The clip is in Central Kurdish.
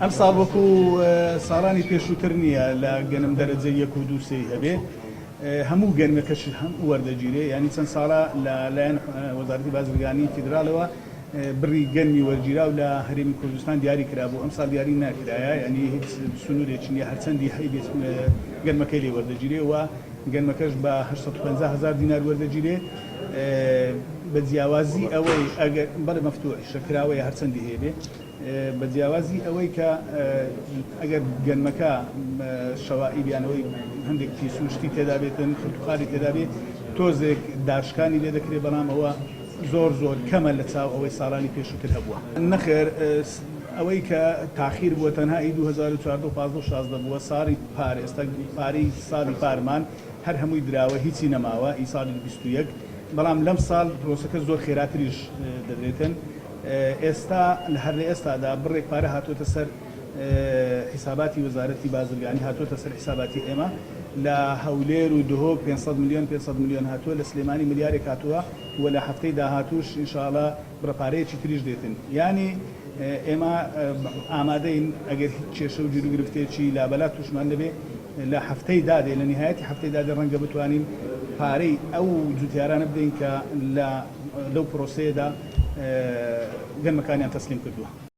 ئەمساڵ وەکو ساڵانی پێشووتر نییە لە گەنم دەرەجە یەک و دوو سێی هەبێ، هەموو گەنمەکەش هەم وەردەگیرێ، یانی چەند ساڵە لە لایەن وەزارەتی بازرگانی فیدراڵەوە بڕی گەنمی وەرگیراو لە هەرێمی کوردستان دیاری کرابوو، ئەمساڵ دیاری نەکرایە، یانی هیچ سنوورێکی نییە، هەرچەندی هەیبێت گەنمەکەی لێ وەردەگیرێ و گەنمەکەش بە 850 هەزار دینار وەردەگیرێ بە جیاوازی ئەوەی ئەگەر بەڵێ مەفتوحیشە کراوەیە هەرچەندی هەیبێ. بە جیاوازی ئەوەی کە ئەگەر گەنمەکە شەوائیب یان ئەوەی هەندێک پیس و شتی تێدا بێتن خرتوخاری تێدا بێت تۆزێک داشکانی لێ دەکرێت بەڵام ئەوە زۆر زۆر کەمە لە چاو ئەوەی ساڵانی پێشووتر هەبووە. نەخێر ئەوەی کە تاخیر بووە تەنها ئی 2014 و 15 و 16 بووە ساڵی پار ئێستا پارەی ساڵی پارمان هەر هەمووی دراوە هیچی نەماوە ئی ساڵی 21 بەڵام لەم ساڵ پرۆسەکە زۆر خێراتریش دەدرێتن. ئێستا هەر لە ئێستادا بڕێک پارە هاتووەتە سەر حیساباتی وەزارەتی بازرگانی هاتووەتە سەر حیساباتی ئێمە لە هەولێر و دهۆک 500 ملیۆن 500 ملیۆن هاتووە لە سلێمانی ملیارێک هاتووە و لە هەفتەی داهاتووش ئینشاڵا بڕە پارەیەکی تریش دێتن یانی ئێمە ئامادەین ئەگەر هیچ کێشە و گیروگرفتێکی لابەلا تووشمان نەبێ لە هەفتەی دادێ لە نیهایەتی هەفتەی دادێ ڕەنگە بتوانین پارەی ئەو جوتیارانە بدەین کە لە لەو پرۆسەیەدا گەنمەکانیان تەسلیم کردووە.